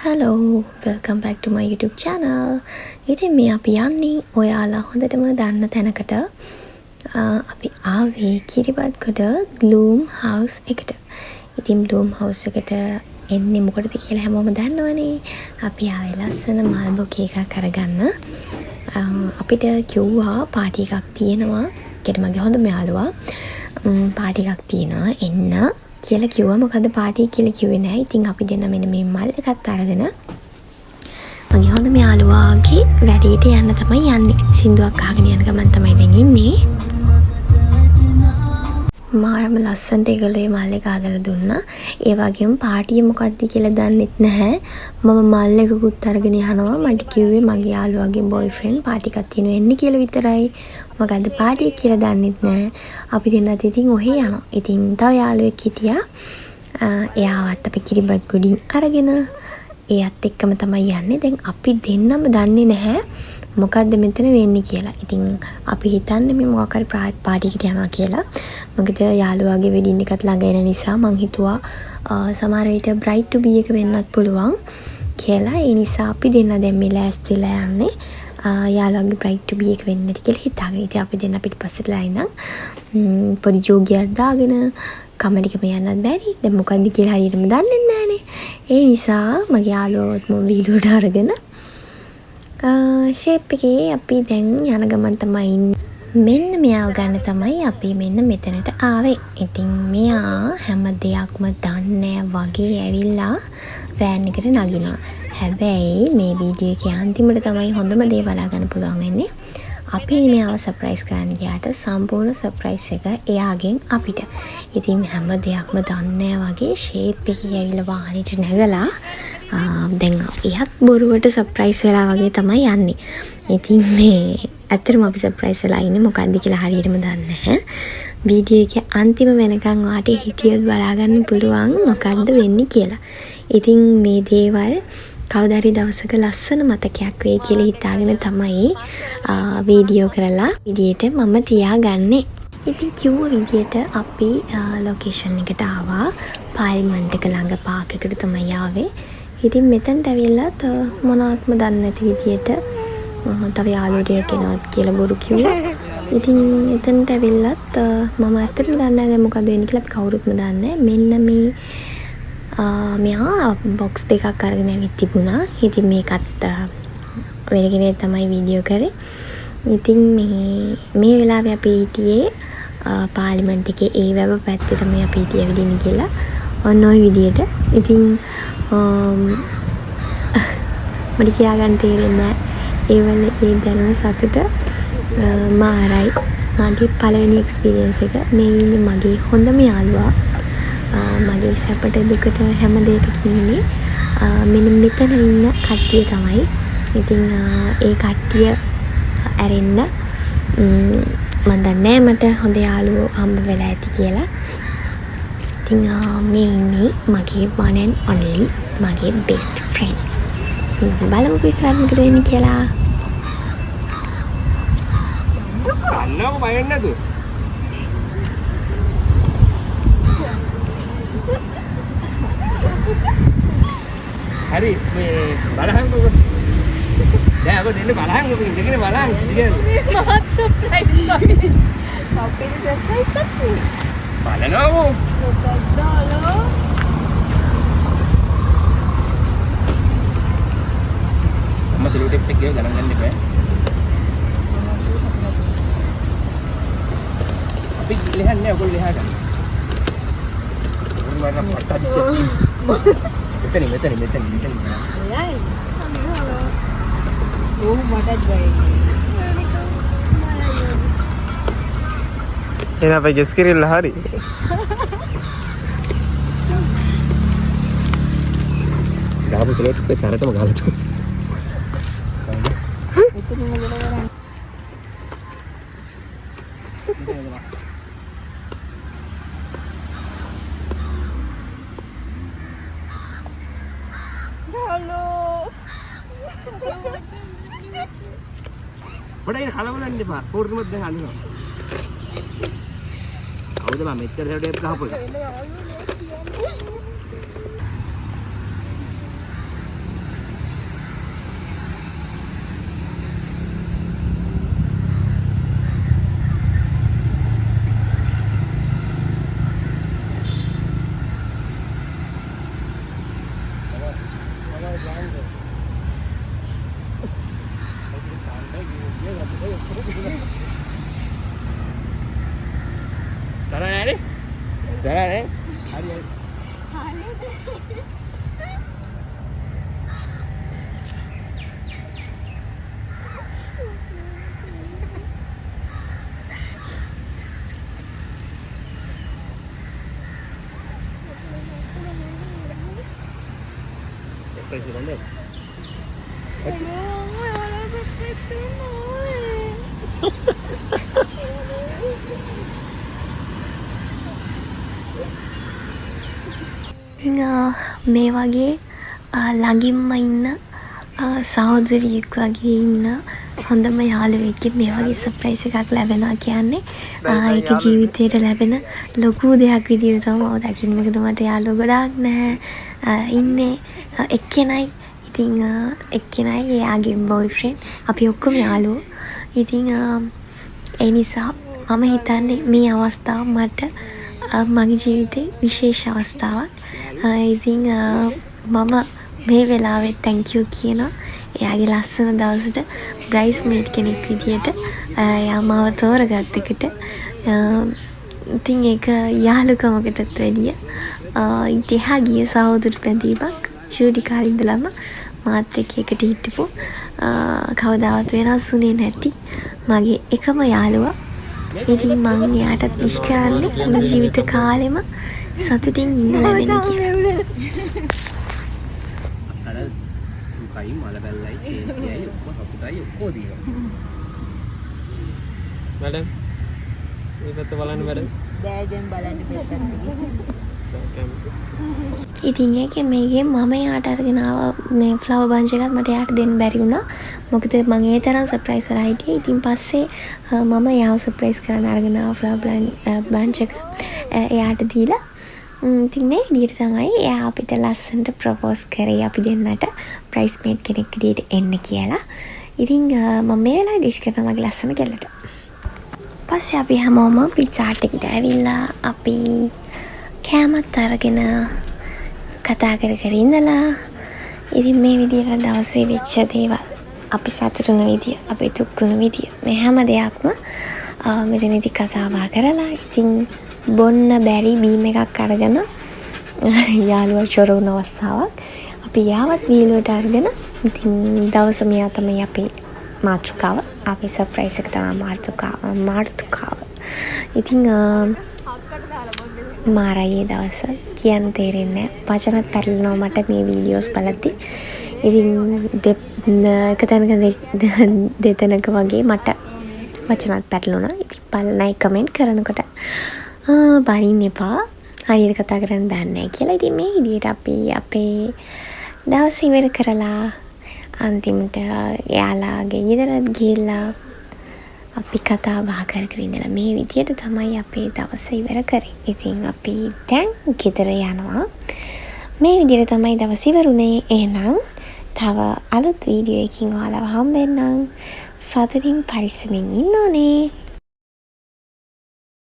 Hello, welcome back to my YouTube channel. ඉතින් මේ අපි යන්නේ ඔයාලා හොඳටම දන්න තැනකට. අපි ආවේ කිරිබත්ගොඩ බ්ලූම් හවුස් එකට. ඉතින් බ්ලූම් හවුස් එකට එන්නේ මොකටද කියලා හැමෝම දන්නවනේ. අපි ආවේ ලස්සන මල් බොකේ එකක් අරගන්න. අපිට කිව්වා පාටි එකක් තියෙනවා. ඒ මගේ හොඳම යාළුවා පාටි එකක් තියෙනවා එන්න කියලා කිව්වා. මොකද පාටි කියලා කිව්වේ නෑ. ඉතින් අපි දෙන්න මෙන්න මේ මල් එකත් අරගෙන මගේ හොඳම යාළුවාගේ වැඩේට යන්න තමයි යන්නේ. සින්දුවක් අහගෙන යන ගමන් තමයි දැන් ඉන්නේ. මාරම ලස්සනට ඒගොල්ලෝ මේ මල් එක හදලා දුන්නා. ඒ වගේම පාටිය මොකද්ද කියලා දන්නෙත් නැහැ. මම මල් එකකුත් අරගෙන යනවා. මට කිව්වේ මගේ යාළුවාගේ බොයිෆ්‍රෙන්ඩ් පාටි එකක් තියෙනවා එන්න කියලා විතරයි. මොකද්ද පාටිය කියලා දන්නෙත් නැහැ. අපි දෙන්නත් ඉතින් ඔහේ යනවා. ඉතින් තව යාළුවෙක් හිටියා. එයාවත් අපි කිරිබත් ගොඩින් අරගෙන එයාත් එක්කම තමයි යන්නේ. දැන් අපි දෙන්නම දන්නේ නැහැ මොකද්ද මෙතන වෙන්නේ කියලා. ඉතින් අපි හිතන්නේ මේ මොකක් හරි පාටි එකට යනවා කියලා. මොකද යාළුවාගේ වෙඩින් එකත් ළඟ එන නිසා මං හිතුවා සමහර විට බ්‍රයිඩ් ටු බී එක වෙන්නත් පුළුවන් කියලා. ඒ නිසා අපි දෙන්න දැන් මේ ලෑස්තිලා යන්නේ යාළුවාගේ බ්‍රයිඩ් ටු බී එක වෙන්න ඇති කියලා හිතාගෙන. ඉතින් අපි දෙන්න පිටිපස්සට ඉඳන් පොඩි ජෝගියක් දාගෙන කම්මැලිකම යන්නත් බැරි. දැන් මොකද්ද කියලා හරියටම දන්නේ නැහනේ. ඒ නිසා මගේ යාළුවවත් මම වීදුවට අරගෙන ෂේප් එකේ අපි දැන් යන ගමන් තමයි ඉන්නේ. මෙන්න මෙයාව ගන්න තමයි අපි මෙන්න මෙතනට ආවේ. ඉතින් මෙයා හැම දෙයක්ම දන්නේ වගේ ඇවිල්ලා වෑන් එකට නගිනවා. හැබැයි මේ වීඩියෝ එකේ අන්තිමට තමයි හොඳම දේ බලා ගන්න පුළුවන් වෙන්නේ. අපි මෙයාව සර්ප්‍රයිස් කරන්න ගියාට සම්පූර්ණ සර්ප්‍රයිස් එක එයාගෙන් අපිට. ඉතින් හැම දෙයක්ම දන්නේ වගේ ෂේප් එකේ ඇවිල්ලා වාහනේට නැගලා දැන් එයත් බොරුවට සර්ප්‍රයිස් වෙලා වගේ තමයි යන්නේ. ඉතින් මේ ඇත්තටම අපි සර්ප්‍රයිස් වෙලා ඉන්නේ මොකද්ද කියලා හරියටම දන්නේ නැහැ. වීඩියෝ එකේ අන්තිම වෙනකන් ඔයාට හිටියොත් බලා ගන්න පුළුවන් මොකද්ද වෙන්නේ කියලා. ඉතින් මේ දේවල් කවදා හරි දවසක ලස්සන මතකයක් වෙයි කියලා හිතාගෙන තමයි වීඩියෝ කරලා විදියට මම තියාගන්නේ. ඉතින් කිව්ව විදියට අපි ලොකේෂන් එකට ආවා. පාර්ලිමේන්තු එක ළඟ පාක් එකට තමයි ආවේ. ඉතින් මෙතනට ඇවිල්ලත් මොනවත්ම දන්නේ නැති විදියට තව යාළුවෝ ටිකක් එනවත් කියලා බොරු කිව්වා. ඉතින් එතනට ඇවිල්ලත් මම ඇත්තටම දන්නේ නැහැ දැන් මොකද වෙන්නේ කියලා. අපි කවුරුත්ම දන්නේ නැහැ. මෙන්න මේ මෙයා බොක්ස් දෙකක් අරගෙන ඇවිත් තිබුණා. ඉතින් මේකත් වෙන කෙනෙක් තමයි වීඩියෝ කරේ. ඉතින් මේ වෙලාවේ අපි හිටියේ පාර්ලිමේන්තු එකේ ඒ වැව පැත්තේ තමයි අපි හිටියේ ඇවිදින්න කියලා. ඔන්න ඔය විදියට. ඉතින් මට කියා ගන්න තේරෙන්නේ නැහැ. ඒ වල ඒ දැනුණ සතුට මාරයි. මගේ පළවෙනි එක්ස්පීරියන්ස් එක. මේ ඉන්නේ මගේ හොඳම යාළුවා. මගේ සැපට දුකට හැම දෙයකටම ඉන්නේ මෙන්න මෙතන ඉන්න කට්ටිය තමයි. ඉතින් ඒ කට්ටිය ඇරෙන්න මං දන්නේ නෑ මට හොඳ යාළුවෝ හම්බ වෙලා ඇති කියලා. ඉතින් මේ ඉන්නේ මගේ one and only මගේ best friend. ඉතින් අපි බලමුකෝ ඉස්සරහට මොකද වෙන්නේ කියලා. අන්නකො බය වෙන්නේ නැතුව. හරි මේ බලහන්කෝ. දැන් අප දෙන්න බලහන්කෝ ඉඳගෙන බලහන් ඉතින්. මහත් සර්ප්‍රයිස් වගේ. අපේ සර්ප්‍රයිස් එකක් නේ. බලනවෝ. මොකක්ද හලෝ? අම්මා සෙලෝ ටේප් එක ගියව ගණන් ගන්න එපා. අපි ලෙහන්නේ නෑ ඔයගොල්ලෝ ලෙහා ගන්න. ඔයගොල්ලෝ නම් පට්ට හදිස්සියක් තියෙනවා. මෙතන මෙතන මෙතන මෙතන. එයයි. ඔව් මටත් බයයි. එහෙනම් අපේ ගෙස් කිරිල්ල හරි. ගහපු සෙලෝ ටේප් එක සැරටම ගහලා තුන. මෙතනින්ම ගෙල කරන්නේ. හලෝ. පොඩ්ඩක් ඉන්න කලබල වෙන්න එපා. පොඩ්ඩක් දැන් අඳිනවා. කවුද බං මෙච්චර සෙලෝ ටේප් ගහපු එක? තරහ නෑනේ? තරහ නෑ? හරි හරි. සර්ප්‍රයිස් එක හොඳයි. ඔයාලා සර්ප්‍රයිස් කරන්න ඕනේ. ඉතින් මේ වගේ ළඟින්ම ඉන්න සහෝදරියෙක් වගේ ඉන්න හොඳම යාළුවෙක්ගෙන් මේ වගේ සර්ප්‍රයිස් එකක් ලැබෙනවා කියන්නේ ඒක ජීවිතේට ලැබෙන ලොකු දෙයක් විදියට තමයි මම දකින්නේ. මොකද මට යාළුවෝ ගොඩාක් නැහැ. ඉන්නේ එක්කෙනයි. ඉතින් එක්කෙනයි එයාගේ බොයිෆ්‍රෙන්ඩ්. අපි ඔක්කොම යාළුවෝ. ඉතින් ඒ නිසා මම හිතන්නේ මේ අවස්ථාව මට මගේ ජීවිතේ විශේෂ අවස්ථාවක්. ඉතින් මම මේ වෙලාවෙත් thank you කියනවා. එයාගේ ලස්සන දවසට බ්‍රයිඩ්ස්මේඩ් කෙනෙක් විදියට එයා මාව තෝරගත්ත එකට. ඉතින් ඒක යාළුකමකටත් වැඩිය ඊට එහා ගිය සහෝදර බැඳීමක්. චූටි කාලේ ඉඳලම මාත් එක්ක එකට හිටපු, කවදාවත් වෙනස් වුණේ නැති මගේ එකම යාළුවා. ඉතින් මං එයාටත් විශ් කරන්නේ මුළු ජීවිත කාලෙම සතුටින් ඉන්න ලැබෙන්න කියලා. අර දුකයි මල බැල්ලයි කේන්තියයි ඔක්කොම සතුටයි ඔක්කොම තියෙනවා. මැඩම් මේ පැත්ත බලන්න මැඩම්. බෑ දැන් බලන්න පැත්තට. ඉතින් ඒකෙන් මේකෙන් මම එයාට අරගෙන ආව මේ ෆ්ලවර් බන්ච් එකත් මට එයාට දෙන්න බැරි වුණා. මොකද මං ඒ තරම් සර්ප්‍රයිස් වෙලා හිටියේ. ඉතින් පස්සේ මම එයාව සර්ප්‍රයිස් කරන්න අරගෙන ආව ෆ්ලවර් බන්ච් එක එයාට දීලා. ඉතින් මේ විදිහට තමයි එයා අපිට ලස්සනට ප්‍රොපෝස් කරේ අපි දෙන්නට බ්‍රයිඩ්ස්මේඩ් කෙනෙක් විදිහට එන්න කියලා. ඉතින් මම මේ වෙලාවේ ඩිෂ් කරනවා මගේ ලස්සන කෙල්ලට. පස්සේ අපි හැමෝම පිට්සා හට් එකට ඇවිල්ලා අපි කෑමත් අරගෙන කතා කර කර ඉඳලා ඉතින් මේ විදිහට දවසේ වෙච්ච දේවල්, අපි සතුටු වුණ විදිය, අපි දුක් වුණ විදිය, මේ හැම දෙයක්ම මෙතනදි කතා බහ කරලා ඉතින් බොන්න බැරි බීම් එකක් අරගෙන යාළුවා චොර වුණ අවස්ථාවක් අපි යාවත් වීලුවට අරගෙන ඉතින් දවස මෙයා තමයි අපේ මාතෘකාව, අපේ සර්ප්‍රයිස් එක තමයි මාතෘකාව. ඉතින් මාරයි ඒ දවස කියන්න තේරෙන්නේ නෑ. වචනත් පැටලෙනවා මට මේ වීඩියෝස් බලද්දි. ඉතින් එක තැනක දෙතැනක වගේ මට වචනත් පැටලුණා. ඉතින් බලන අය කමෙන්ට් කරනකොට බනින්න එපා, හරියට කතා කරන්න දන්නේ නෑ කියලා. ඉතින් මේ විදිහට අපි අපේ දවස ඉවර කරලා අන්තිමට එයාලාගේ ගෙදරත් ගිහිල්ලා අපි කතා බහ කර කර ඉඳලා මේ විදිහට තමයි අපේ දවස ඉවර කරේ. ඉතින් අපි දැන් ගෙදර යනවා. මේ විදිහට තමයි දවස ඉවරුනේ. එහෙනම් තව අලුත් වීඩියෝ එකකින් ඔයාලව හම්බෙන්නම්. සතුටින් පරිස්සමින් ඉන්න ඕනේ.